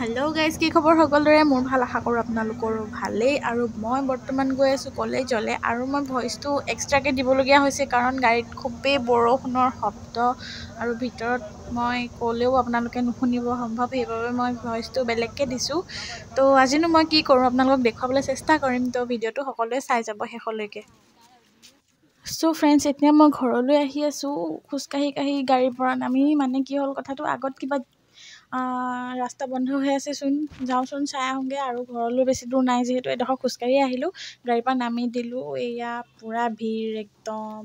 Hello' guys, কি খবৰ সকলোৰে? মোৰ ভাল, আশা কৰোঁ আপোনালোকৰো ভালেই। আৰু মই বৰ্তমান গৈ আছোঁ কলেজলৈ আৰু মই ভইচটো এক্সট্ৰাকৈ দিবলগীয়া হৈছে কাৰণ গাড়ীত খুবেই বৰষুণৰ শব্দ আৰু ভিতৰত মই ক'লেও আপোনালোকে নুশুনিব সম্ভৱ, সেইবাবে মই ভইচটো বেলেগকৈ দিছোঁ। তো আজিনো মই কি কৰোঁ আপোনালোকক দেখুৱাবলৈ চেষ্টা কৰিম, তো ভিডিঅ'টো সকলোৱে চাই যাব শেষলৈকে। চ' ফ্ৰেণ্ডছ, এতিয়া মই ঘৰলৈ আহি আছোঁ খোজকাঢ়ি কাঢ়ি গাড়ীৰ পৰা নামি। মানে কি হ'ল কথাটো, আগত কিবা ৰাস্তা বন্ধ হৈ আছেচোন, যাওঁচোন চাই আহোঁগৈ। আৰু ঘৰলৈ বেছি দূৰ নাই যিহেতু এডোখৰ খোজকাঢ়ি আহিলোঁ, গাড়ীৰ পৰা নামি দিলোঁ। এয়া পূৰা ভিৰ একদম।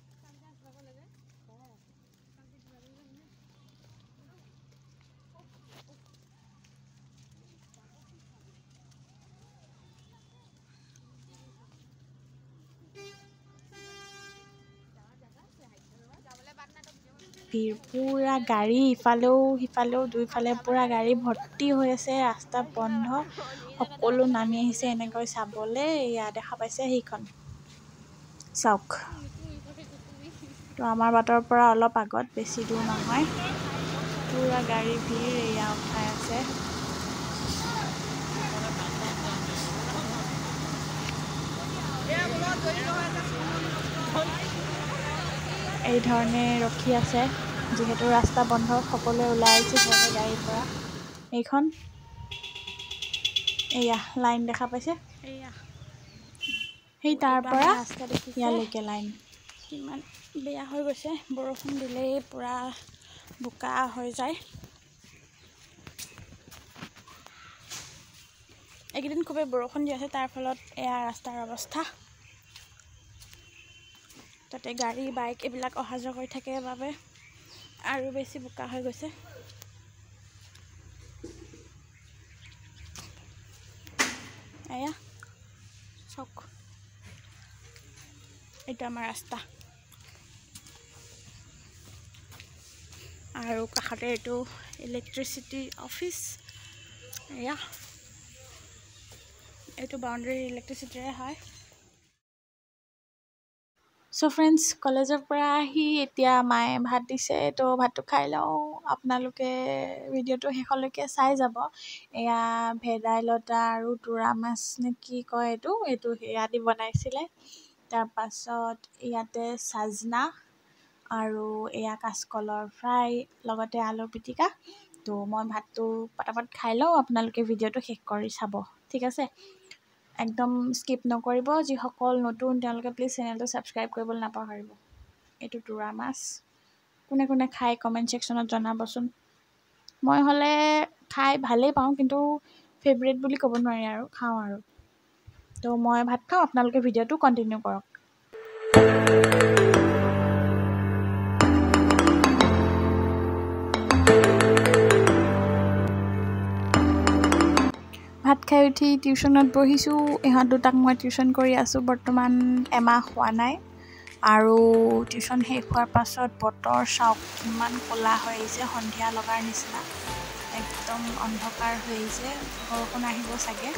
ভিৰ পূৰা, গাড়ী ইফালেও সিফালেও দুইফালে পূৰা গাড়ী ভৰ্তি হৈ আছে, ৰাস্তা বন্ধ, সকলো নামি আহিছে এনেকৈ চাবলৈ। এয়া দেখা পাইছে সেইখন চাওক, তো আমাৰ বাটৰ পৰা অলপ আগত, বেছি দূৰ নহয়। পূৰা গাড়ী ভিৰ, এয়া উঠাই আছে। এই ধৰণে ৰখি আছে, যিহেতু ৰাস্তা বন্ধ, সকলোৱে ওলাই আহিছে ঘৰৰ গাড়ীৰ পৰা। এইখন এয়া লাইন দেখা পাইছে, এয়া সেই তাৰ পৰা ইয়ালৈকে লাইন। কিমান বেয়া হৈ গৈছে, বৰষুণ দিলেই পূৰা বোকা হৈ যায়। এইকেইদিন খুবেই বৰষুণ দি আছে, তাৰ ফলত এয়া ৰাস্তাৰ অৱস্থা। তাতে গাড়ী বাইক এইবিলাক অহা যোৱা কৰি থাকে বাবে আৰু বেছি বোকা হৈ গৈছে। এয়া চাওক, এইটো আমাৰ ৰাস্তা আৰু কাষতে এইটো ইলেক্ট্ৰিচিটি অফিচ। এয়া এইটো বাউণ্ডেৰী ইলেক্ট্ৰিচিটিৰে হয়। চ' ফ্ৰেণ্ডছ, কলেজৰ পৰা আহি এতিয়া মায়ে ভাত দিছে, তো ভাতটো খাই লওঁ। আপোনালোকে ভিডিঅ'টো শেষলৈকে চাই যাব। এয়া ভেদাইলতা আৰু তোৰা মাছ নে কি কয় এইটো, এইটো সেয়া দি বনাইছিলে। তাৰপাছত ইয়াতে চাজনা আৰু এয়া কাচকলৰ ফ্ৰাই, লগতে আলু পিটিকা। তো মই ভাতটো পটাপট খাই লওঁ, আপোনালোকে ভিডিঅ'টো শেষ কৰি চাব, ঠিক আছে? একদম স্কিপ নকৰিব। যিসকল নতুন তেওঁলোকে প্লিজ চেনেলটো ছাবস্ক্ৰাইব কৰিবলৈ নাপাহৰিব। এইটো তোৰা মাছ কোনে কোনে খায় কমেণ্ট ছেকশ্যনত জনাবচোন। মই হ'লে খাই ভালেই পাওঁ, কিন্তু ফেভৰেট বুলি ক'ব নোৱাৰি আৰু, খাওঁ আৰু। তো মই ভাত খাওঁ, আপোনালোকে ভিডিঅ'টো কণ্টিনিউ কৰক। ভাত খাই উঠি টিউশ্যনত বহিছোঁ। ইহঁত দুটাক মই টিউশ্যন কৰি আছোঁ বৰ্তমান, এমাহ হোৱা নাই। আৰু টিউশ্যন শেষ হোৱাৰ পাছত বতৰ চাওক কিমান ক'লা হৈ আহিছে, সন্ধিয়া লগাৰ নিচিনা, একদম অন্ধকাৰ হৈ আহিছে, বৰষুণ আহিব চাগে।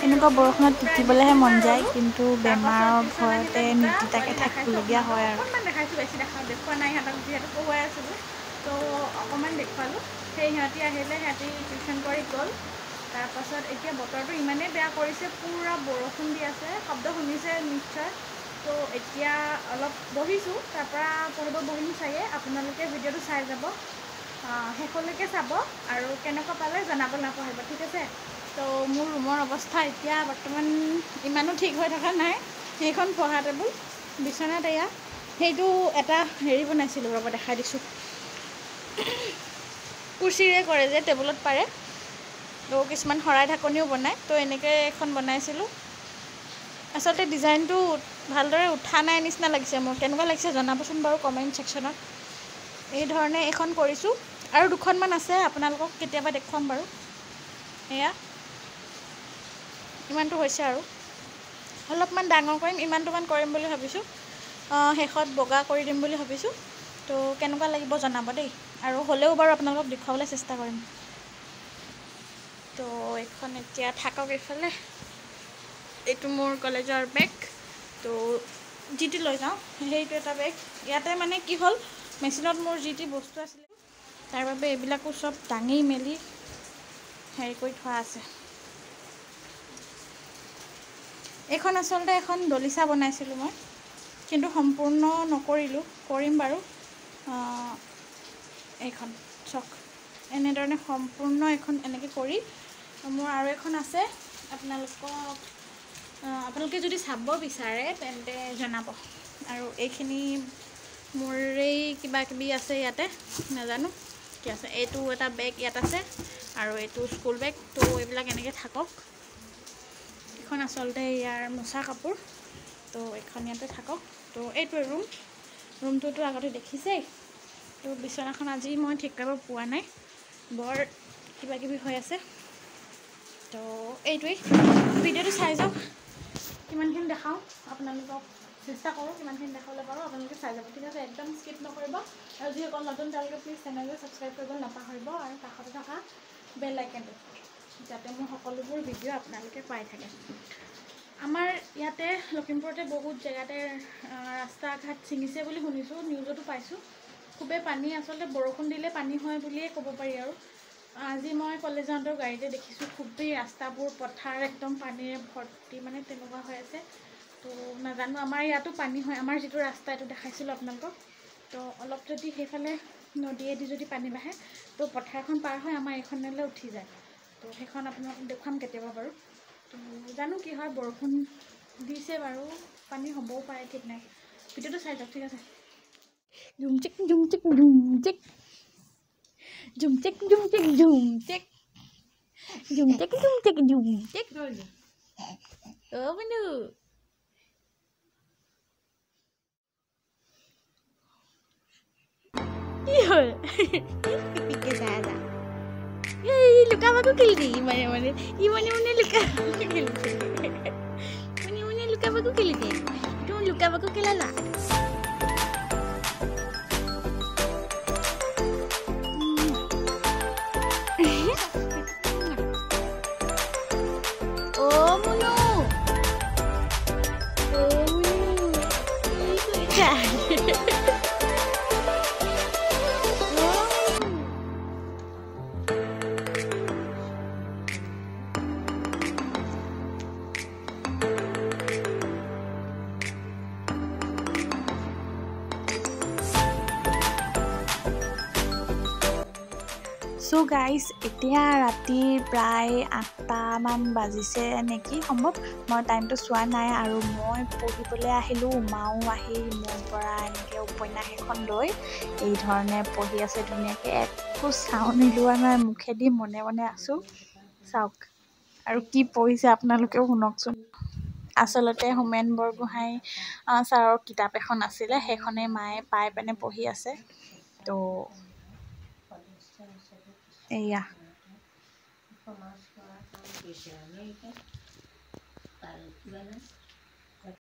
এনেকুৱা বৰষুণত তিতিবলৈহে মন যায়, কিন্তু বেমাৰৰ ভয়তে নিতিতাকে থাকিবলগীয়া হয় আৰু। অকণমান দেখাইছোঁ, বেছি দেখুওৱা নাই সিহঁতক, যিহেতু পঢ়ুৱাই আছিলোঁ, তো অকণমান দেখুৱালোঁ। সেই সিহঁতি আহিলে, সিহঁতি টিউশ্যন কৰি গ'ল। তাৰপাছত এতিয়া বতৰটো ইমানেই বেয়া কৰিছে, পূৰা বৰষুণ দি আছে, শব্দ শুনিছে নিশ্চয়। তো এতিয়া অলপ বহিছোঁ, তাৰপৰা পঢ়িব বহিম চাগে। আপোনালোকে ভিডিঅ'টো চাই যাব, শেষলৈকে চাব আৰু কেনেকুৱা পালে জনাব নাপাহৰিব, ঠিক আছে? তো মোৰ ৰুমৰ অৱস্থা এতিয়া বৰ্তমান ইমানো ঠিক হৈ থকা নাই। সেইখন পঢ়া টেবুল, বিচনাত এয়া সেইটো এটা হেৰি বনাইছিলোঁ, ৰ'ব দেখাই দিছোঁ। কুৰ্চীৰে কৰে যে টেবুলত পাৰে, তো কিছুমান শৰাই ঢাকনিও বনায়, তো এনেকৈ এখন বনাইছিলোঁ। আচলতে ডিজাইনটো ভালদৰে উঠা নাই নিচিনা লাগিছে মোৰ, কেনেকুৱা লাগিছে জনাবচোন বাৰু কমেণ্ট ছেকশ্যনত। এই ধৰণে এইখন কৰিছোঁ আৰু দুখনমান আছে, আপোনালোকক কেতিয়াবা দেখুৱাম বাৰু। এয়া ইমানটো হৈছে আৰু অলপমান ডাঙৰ কৰিম, ইমানটোমান কৰিম বুলি ভাবিছোঁ, শেষত বগা কৰি দিম বুলি ভাবিছোঁ। তো কেনেকুৱা লাগিব জনাব দেই, আৰু হ'লেও বাৰু আপোনালোকক দেখুৱাবলৈ চেষ্টা কৰিম। তো এইখন এতিয়া থাকক এইফালে। এইটো মোৰ কলেজৰ বেগ, তো যি টি লৈ যাওঁ সেইটো এটা বেগ। ইয়াতে মানে কি হ'ল, মেচিনত মোৰ যি টি বস্তু আছিলে তাৰ বাবে এইবিলাকো চব দাঙি মেলি হেৰি কৰি থোৱা আছে। এইখন আচলতে এখন দলিচা বনাইছিলোঁ মই, কিন্তু সম্পূৰ্ণ নকৰিলোঁ, কৰিম বাৰু। এইখন চাওক, এনেধৰণে সম্পূৰ্ণ এখন এনেকৈ কৰি মোৰ আৰু এখন আছে, আপোনালোকক আপোনালোকে যদি চাব বিচাৰে তেন্তে জনাব। আৰু এইখিনি মোৰেই কিবা কিবি আছে ইয়াতে, নাজানো কি আছে। এইটো এটা বেগ ইয়াত আছে আৰু এইটো স্কুল বেগ, তো এইবিলাক এনেকৈ থাকক। এইখন আচলতে ইয়াৰ মোচা কাপোৰ, তো এইখন ইয়াতে থাকক। তো এইটোৱে ৰুম, ৰুমটোতো আগতে দেখিছেই। তো বিচনাখন আজি মই ঠিক কৰিব পোৱা নাই, বৰ কিবা কিবি হৈ আছে। তো এইটোৱেই, ভিডিঅ'টো চাই যাওক, কিমানখিনি দেখাওঁ আপোনালোকক চেষ্টা কৰোঁ, কিমানখিনি দেখাবলৈ পাৰোঁ আপোনালোকে চাই যাব, ঠিক আছে? একদম স্কিপ নকৰিব। আৰু যিসকল নতুন তেওঁলোকে প্লিজ চেনেলটো ছাবস্ক্ৰাইব কৰিব নাপাহৰিব আৰু কাষতে থকা বেল আইকনটো, যাতে মোৰ সকলোবোৰ ভিডিঅ' আপোনালোকে পাই থাকে। আমাৰ ইয়াতে লখিমপুৰতে বহুত জেগাতে ৰাস্তা ঘাট ছিঙিছে বুলি শুনিছোঁ, নিউজতো পাইছোঁ। খুবেই পানী, আচলতে বৰষুণ দিলে পানী হয় বুলিয়ে ক'ব পাৰি। আৰু আজি মই কলেজ যাওঁতেও গাড়ীতে দেখিছোঁ খুবেই ৰাস্তাবোৰ পথাৰ একদম পানীৰে ভৰ্তি, মানে তেনেকুৱা হৈ আছে। তো নাজানো, আমাৰ ইয়াতো পানী হয়, আমাৰ যিটো ৰাস্তা এইটো দেখাইছিলোঁ আপোনালোকক। তো অলপ যদি সেইফালে নদীয়েদি যদি পানী বাঢ়ে তো পথাৰখন পাৰ হৈ আমাৰ এইখনলৈ উঠি যায়। তো সেইখন আপোনালোকক দেখুৱাম কেতিয়াবা বাৰু। তো জানো কি হয়, বৰষুণ দিছে বাৰু, পানী হ'বও পাৰে, ঠিক নাই। ভিডিঅ'টো চাই যাওক, ঠিক আছে? ঝুমচিক ঝুমচিক ঝুমচিক ঝুমচিক ঝুমচিক ঝুমচিক ঝুমচিক ঝুমচিক ঝুমচিক। অ' বন্ধু, কি হ'ল? পিপিকে চাই আছা? এই লুকা ভাকু খেলিছে, ইমানে মানে ইমানে মানে লুকা খেলিছে, মানে মানে লুকা ভাকু খেলিছে। তুমি লুকা ভাকু খেলা না? অ' মুনু, অ' মুনু, কি কৰিছা? চ' গাইজ, এতিয়া ৰাতি প্ৰায় 8টামান বাজিছে নেকি সম্ভৱ, মই টাইমটো চোৱা নাই। আৰু মই পঢ়িবলৈ আহিলোঁ, মাও আহি মোৰ পৰা এনেকৈ উপন্যাস এখন লৈ এই ধৰণে পঢ়ি আছে ধুনীয়াকৈ, একো চাউণ্ড ওলোৱা নাই মুখেদি, মনে মনে আছোঁ। চাওক আৰু কি পঢ়িছে আপোনালোকেও শুনকচোন। আচলতে হোমেন বৰগোহাঁই ছাৰৰ কিতাপ এখন আছিলে, সেইখনেই মায়ে পাই পিনে পঢ়ি আছে। তো এয়া